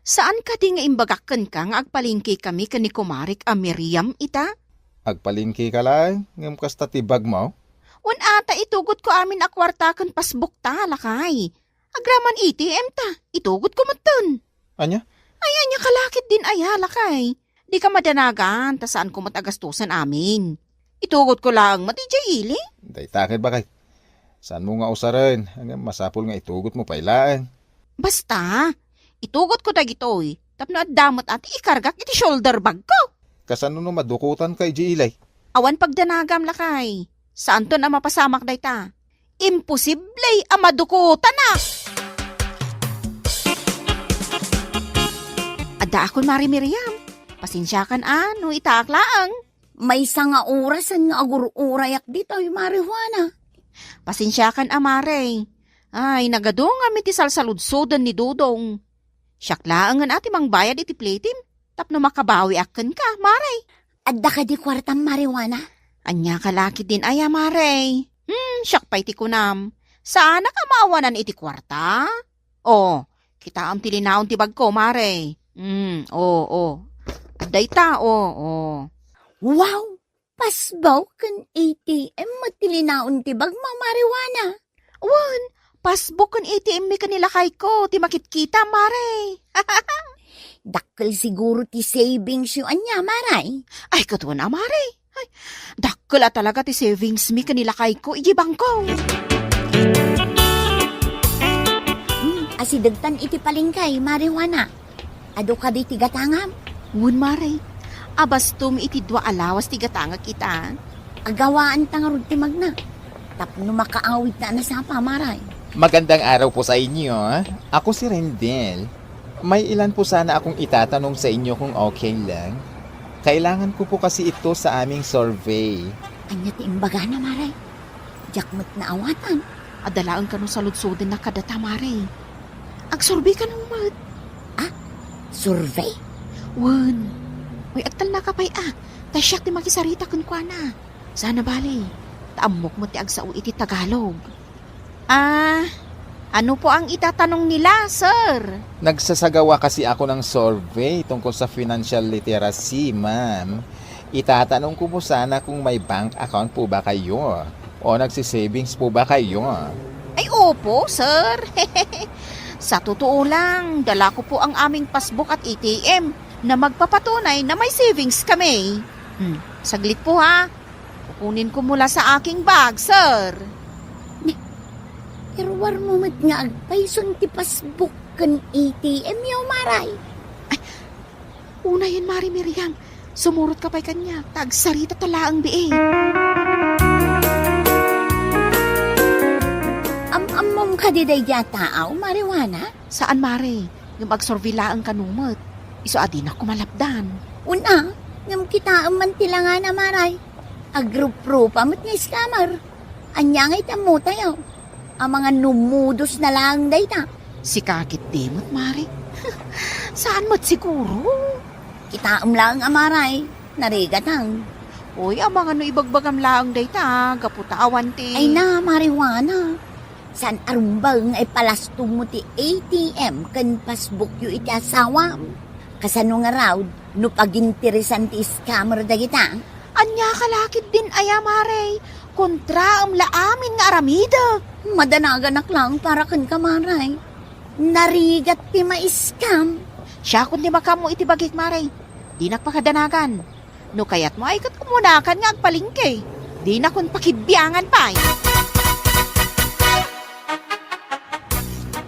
saan kadi nga imbagak kenka nga agpalengke kami ken ni kumarik a Miriam ita? Agpalengke ka laeng, ngem kasta ti bagmo? Wen a, ta itugotko amin a kuarta ken passbookta, lakay. Agraman A T M ta, itugotko metten. Ania? Ay, ania ka la ketdin aya, lakay? Dika madanagan, ta saanko met a gastusen amin. Itugotko laeng met idiay ili. Dayta ket, baket. Saanmo nga usaren, ngem masapul nga itugotmo pay laeng. Basta, itugotko dagitoy, tapno adda met a ti ikargak iti shoulder bagko. Kasano no madukotanka idiay ili? Awan pagdanagam, lakay. Saanton a mapasamak dayta. Imposible a madukotanak! Addaakon, Mari Miriam. Pasensiakan a no itaak laeng. Maysa nga orasen nga agur-urayak ditoy, Mari Juana. Pasensiakan a, Mare. Ay, nagadu ngamin ti salsaludsoden ni Dodong. Siak laengen a ti mangbayad iti pletem tapno makabawiak kenka, Mare. Adda kadi kuartam, Mari Juana? Ania ka la ketdin aya, Mare? Hmm, siak pay ti kunam. Saanak a maawanan iti kuarta? O, kitaem ti linaon ti bagko, Mare. Mm, o, o. Adda ita, o, o. Wow! Passbook ken A T M met ti linaon ti bagmo, Mare Juana. Wen, passbook ken A T M mi ken ni lakayko ti makitkita, Mare. Dakkel siguro ti savings yo ania, Mare? Ay, ket wen a, Mare. Ay, dakkel a talaga ti savings mi ken ni lakayko iti bangko. Hmm, asidegtan iti palengke, Mare Juana. Adu kadi ti gatangam? Wen, Mare. Abastom iti dua a lawas ti gatangak ita. Agawaanta ngarud ti magna. Tapno makaawidta a nasapa, Mare. Magandang araw po sa inyo. Ako si Rendel. May ilan po sana akong itatanong sa inyo kung okay lang. Kailangan ko po kasi ito sa aming survey. Ania ti imbagana, Mare? Diak met naawatan. Adda laeng kano saludsodennak kadata, Mare. Agsurvey kano met. Ah? Survey? Wen. Uy, agtalnaka pay a. Ta siak ti makisarita kenkuana. Sana bale. Ta ammok met ti agsao iti Tagalog. Ah, ano po ang itatanong nila, sir? Nagsasagawa kasi ako ng survey tungkol sa financial literacy, ma'am. Itatanong ko po sana kung may bank account po ba kayo o nagsisavings po ba kayo. Ay, opo, sir. Sa totoo lang, dala ko po ang aming passbook at A T M na magpapatunay na may savings kami. Hmm, saglit po, ha. Kukunin ko mula sa aking bag, sir. Ni, iruar mo met nga agpayson ti passbook ken A T M yo, Mare. Ay, unayen, Mare Miriam. Sumurot ka pay kaniak, ta agsarita ta laeng bii. Am-ammom kadi daydiay a tao, Mare Juana? Saan, Mare. Ngem agsurvey laeng kano met. Isu a dinak ko malapdan. Una, ngem kitaem man ti langana, Mare. Agruprupa met nga scammer. Ania nga iti ammotayo? Amangan no modus na laeng dayta. Sika ketdi met, Mare. Saan met siguro? Kitaem laeng a, Mare. Narigatang. Oy, amangan no ibagbagam laeng dayta, gapu ta awan ti... Ay na, Mare Juana. Saan a rumbeng nga ipalastogmo ti A T M ken passbook yo iti asawam? Kasano ngarud no paginteresan ti scammer dagita? Ania ka la ketdin aya, Mare? Kontraem la amin nga aramidek. Madanaganak laeng para kenka, Mare. Narigat ti ma-scam. Siakon ti makaammo iti bagik, Mare. Dinak pakadanagan. No kayatmo ay ket umunakan nga agpalengke. Dinakon pakibiangan pay.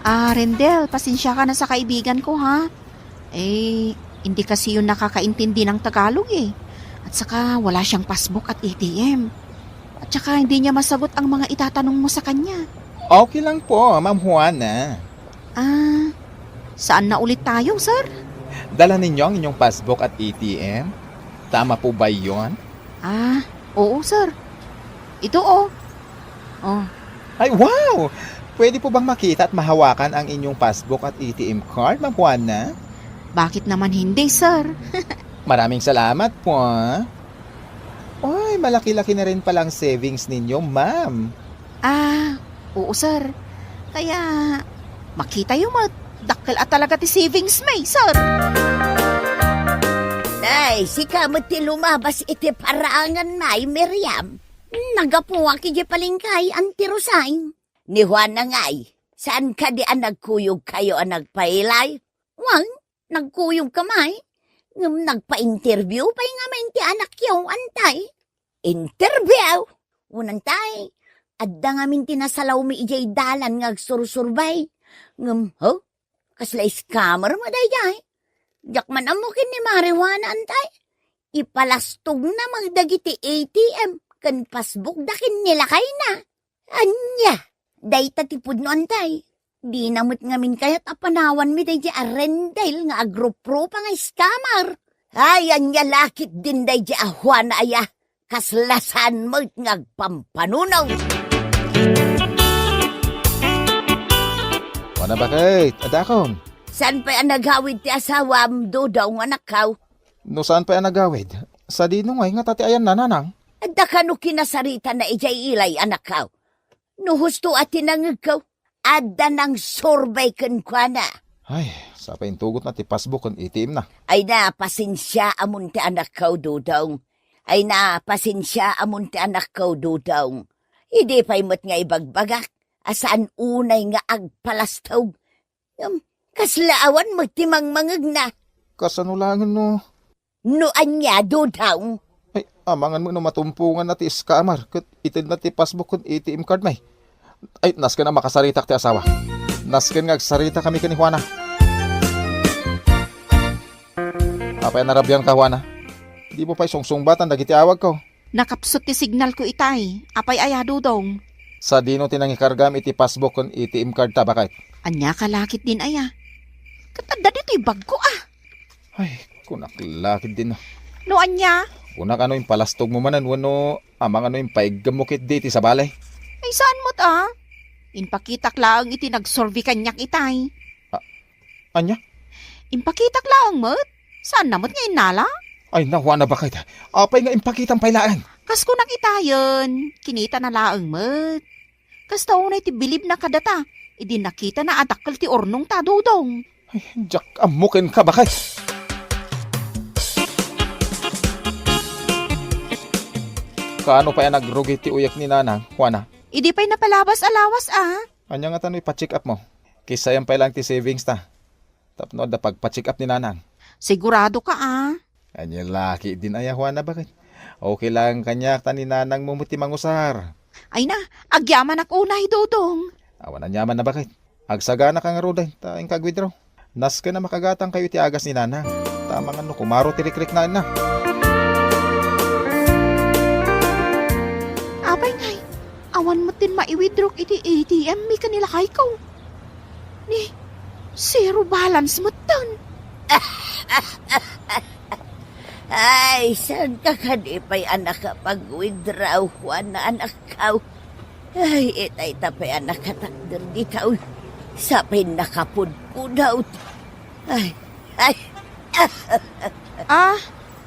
Ah, Rendel, pasensiaka na sa kaibigan ko, ha? Eh, hindi kasi yun nakakaintindi ng Tagalog, eh. At saka, wala siyang passbook at A T M. At saka, hindi niya masagot ang mga itatanong mo sa kanya. Okay lang po, Ma'am Juana. Ah, saan na ulit tayo, sir? Dala ninyo ang inyong passbook at A T M? Tama po ba yon? Ah, oo, sir. Ito, oh. Oh. Ay, wow! Pwede po bang makita at mahawakan ang inyong passbook at A T M card, Ma'am Juana? Bakit naman hindi, sir? Maraming salamat po, ah. Ay, malaki-laki na rin pala ang savings ninyo, ma'am. Ah, oo, sir. Kaya, makita yo met, dakkel a talaga ti savings mi, sir. Nay, sika met ti lumabas iti parangan, Nay Miriam. Nagapuak idiay palengke, Auntie Rosay. Ni Juana ngay, saan kadi a nagkuyogkayo a nagpailay? Wen, nagkuyogkami, ngem nagpa-interview pay ngamin ti anakyo, Antay. Interview? Wen, Antay, adda ngamin ti nasalawmi idiay dalan nga agsursurbay. Ngem, ho? Kasla scammer met daydiay. Diak man ammo ken ni Mare Juana, Antay. Ipalastogna met dagiti A T M ken passbookda ken ni lakayna. Ania, dayta ti pudno, Antay. Dina met ngamin kayat a panawanmi daydiay a Rendel nga agruprupa nga scammer. Ay, ania la ketdin daydiay a Juana aya. Kasla saan met nga agpampanunot. Juana, bakit? Adakon? Saan pay a nagawid ti asawam, Dodong, anakko? No saan pay a nagawid, sadino ngay ngata ti ayanna, nanang? Adda kano kinasaritana idiay ilay, anakko? No husto a ti nangegko, adda nangsurbay kenkuana. Ay, sapay intugotna ti passbook ken A T M na. Ay na, pasensiaamon ti anakko, Dodong. Ay na, pasensiaamon ti anakko, Dodong. Idi pay met nga ibagbagak a saan unay nga agpalastog. Ngem, kasla awan met ti mangmangegna. Kasano laengen no? No ania, Dodong? Ay, amangan met no matumponganna ti scammer ket itedna ti passbook ken A T M card mi. Ay, nasken a makasaritak ti asawa. Nasken nga agsaritakami ken ni Juana. Apay a narabianka, Juana? Dimo pay sungsungbatan dagiti awagko. Nakapsut ti signalko itay. Apay aya, Dodong? Sadino ti nangikargam iti passbook ken A T M card ta, baket? Ania ka lakit din aya? Ket adda ditoy bagko, ah. Ay, kunak lakit din. No ania? Kunak, ano, impalastogmo manen wenno amangan no impaiggem mo ketdi iti sabali? Ay, saan met, ah. Impakitak laeng iti nagsurvey kaniak itay. Ania? Impakitak laeng met. Saanna met nga innala? Ay, nawana, baket. Apay nga impakitam pay laeng? Kas kunak itayen, kinitana laeng met. Kasta unay ti bilibna kadata, idi nakitana a dakkel ti urnongta, Dodong. Ay, diak ammo kenka, baket. Kaano pay a nagrugi ti uyek ni Nanang, Juana? Idi pay napalabas a lawas, ah. Ania ngata no ipa-check up mo? Kisayam pay laeng ti savings ta. Tapno adda pagpa-check up ni Nanang. Sigurado ka, ah? Ania lakit din aya, Juana, baket? Okay laeng kaniak ta ni Nanang mo met ti mangusar. Ay na, agyamanak unay, Dodong. Awan aniamanna, baket. Agsagana ka ngaruden ta inka ag-withdraw. Nasken a makagatangkayo iti agas ni Nanang. Ta amangan no kumaro ti rikriknaenna. Apay ngay, awan met din mai-withdraw iti A T M mi ken ni lakayko. Ni, zero balance metten. Ay, saan ka kadi pay a nakapag-withdraw, Juana, anakko? Ay, itay ta pay a nakatakder dita, uy. Sapay nakapudpudot. Ay, ay. Ah,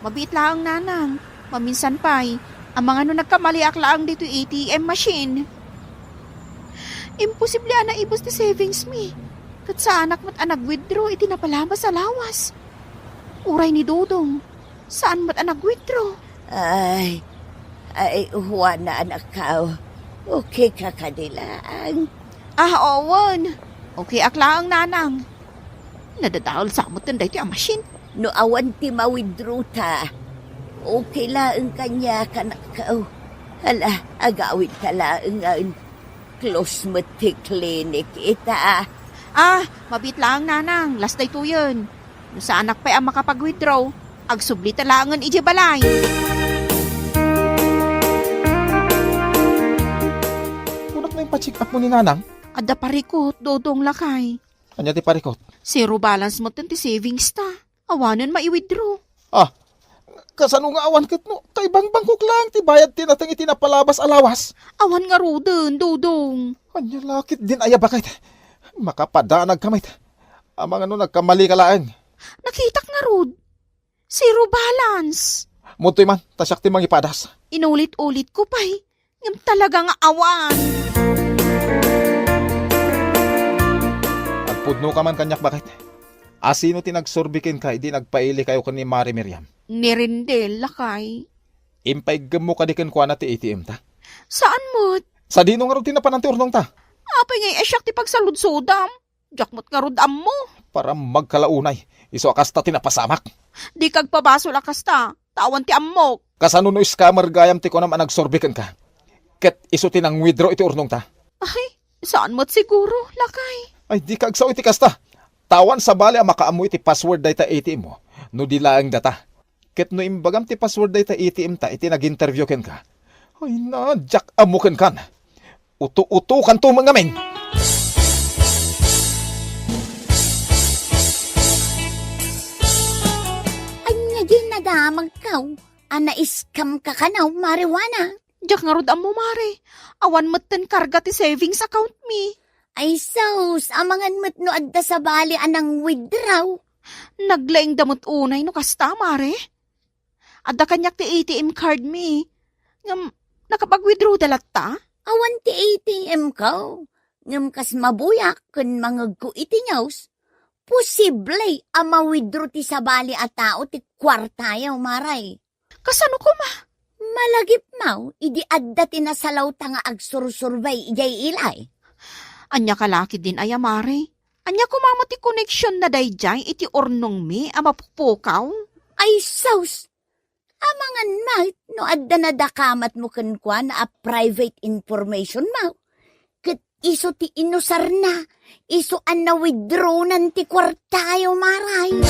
mabiit laeng, Nanang. Maminsan pay, amangan no nagkamaliak laeng ditoy A T M machine. Imposible a naibus ti savings mi. Ket saanak met a nag-withdraw iti napalabas a lawas. Uray ni Dodong, saan met a nag-withdraw. Ay, ay, Juana, anakko. Okay ka kadi laeng? Ah, wen. Okay ak laeng, Nanang. Nadadael sa met daytoy a machine. No awan ti ma-withdraw ta, okay laeng kaniak, anakko. Hala, agawid ta laengen. Close met ti clinic ita. Ah, mabiit laeng, Nanang. Last daytoyen. No saanak pay a makapag-withdraw, agsubli ta laengen idiay balay. Kunak no impacheck up mo ni Nanang? Adda parikot, Dodong, lakay. Ania ti parikot? Zero balance metten ti savings ta. Awanen mai-withdraw. Ah, kasano nga awan ket no kaibangbangkok laeng ti bayad ti nateng iti napalabas a lawas? Awan ngaruden, Dodong. Ania lakit din aya, baket? Makapadanag ka met. Amangan no nagkamali ka laeng. Nakitak ngarud. Zero balance. Mudtoy man, ta siak ti mangipadas. Inulit-ulit ko pay. Ngem talaga nga awan. Agpudno ka man kaniak, baket? Asino ti nagsurbi kenka idi nagpaili kayo ken ni Mare Miriam? Ni Rendel, lakay. Impaiggem mo kadi kenkuana ti A T M ta? Saan met? Sadino ngarud ti napanan ti urnong ta? Apay ngay a siak ti pagsaludsodam? Diak met ngarud ammo. Para magkalaunay, isu a kasta ti napasamak. Di kagpabasol a kasta, ta awan ti ammok. Kasano no scammer gayam ti kunam a nagsurbi kenka? Ket isu ti nang-withdraw iti urnong ta? Ay, saan met siguro, lakay. Ay, di ka agsao iti kasta. Ta awan sabali a makaammo iti password dayta A T M mo, no di laeng data. Ket no imbagam ti password dayta A T M ta iti nag-interview kenka, ay na, diak ammo kenkan. Uto-utokanto met ngamin. Ania diay nadamagko a na-scam ka kano, Mare Juana? Diak ngarud ammo, Mare. Awan metten karga ti savings account mi. Ay sus, amangan met no adda sabali a nang-withdraw. Naglaingda met unay no kasta, Mare. Adda kaniak ti A T M card mi. Ngem, nakapag-withdraw da latta? Awan ti A T M ko, ngem kas mabuyak ken mangegko iti news, posible a ma-withdraw ti sabali a tao ti kuartayo, Mare. Kasano koma? Malagipmo, idi adda ti nasalawta nga agsursurbay idiay ilay. Ania ka la ketdin aya, Mare? Ania koma met ti koneksionna daydiay iti urnongmi a mapukpukaw? Ay sus! Amangan met no adda nadakamatmo kenkuana a private informationmo. Ket isu ti inusarna, isu a na-withdrawnan ti kuartayo, Mare.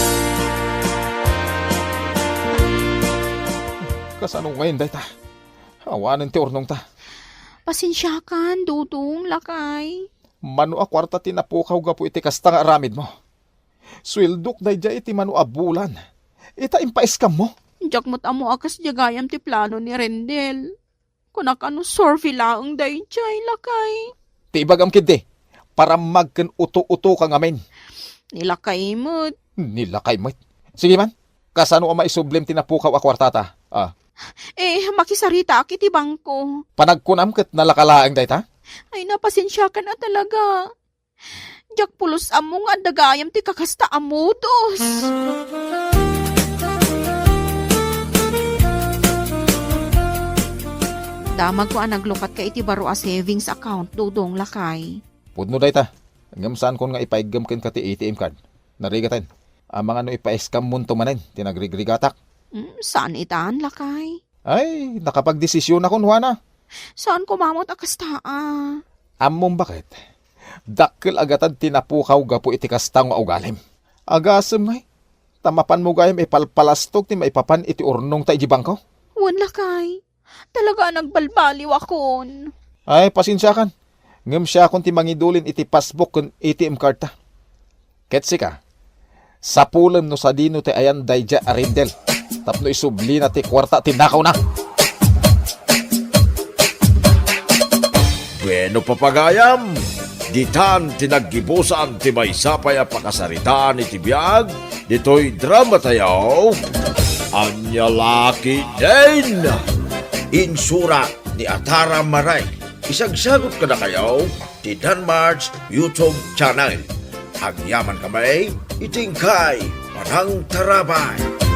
Kasano ngayen dayta? Awanen ti urnongta. Pasensiakan, Dodong, lakay. Mano a kuarta ti napukaw gapu iti kasta nga aramidmo? Sueldok daydiay iti mano a bulan. Ita, impaiskammo? Diak met ammo a kasdiay gayam ti plano ni Rendel. Kunak a no survey laeng daydiay, lakay. Ti ibagam ketdi, parammag ken uto-utoka ngamin. Ni lakay met. Ni lakay met. Sige man, kasano a maisublim ti napukaw a kuartata? Ah. Eh, makisaritaak iti bangko. Panagkunam ket nalaka laeng dayta? Ay, napasensiakan a talaga. Diak pulos ammo nga adda gayam ti kakasta a modus. Damagko a naglukatka iti baro a savings account, Dodong, lakay. Pudno dayta, ngem saankon nga ipaiggem kenka ti A T M card. Narigaten, amangan no ipaiskammonto manen ti nagrigrigatak. Mm, saan itan, lakay? Ay, nakapagdesisionakon, Juana. Saan koma met a kasta a? Ammom baket? Dakkel a gatad ti napukaw gapu iti kasta nga ugalim. Agasem ngay, ta mapanmo gayam ipalpalastog ti maipapan iti urnongta iti bangko? Wen, lakay. Talaga a nagbalbaliwakon. Ay, pasensiakan. Ngem siakon ti mangidulin iti passbook ken A T M cardta. Ket sika, sapulem no sadino ti ayan daydiay a Rendel tapno isublina ti kuarta ti nakawna. Bueno, papagayam, ditan ti naggibusan ti maysa pay a pakasaritaan iti biag ditoy dramatayo, Ania La Ketdin. Insurat ni Atara Maray. Isagsagut kadakayo ti Danmar's YouTube channel. Agyaman kami iti inkay panangtarabay.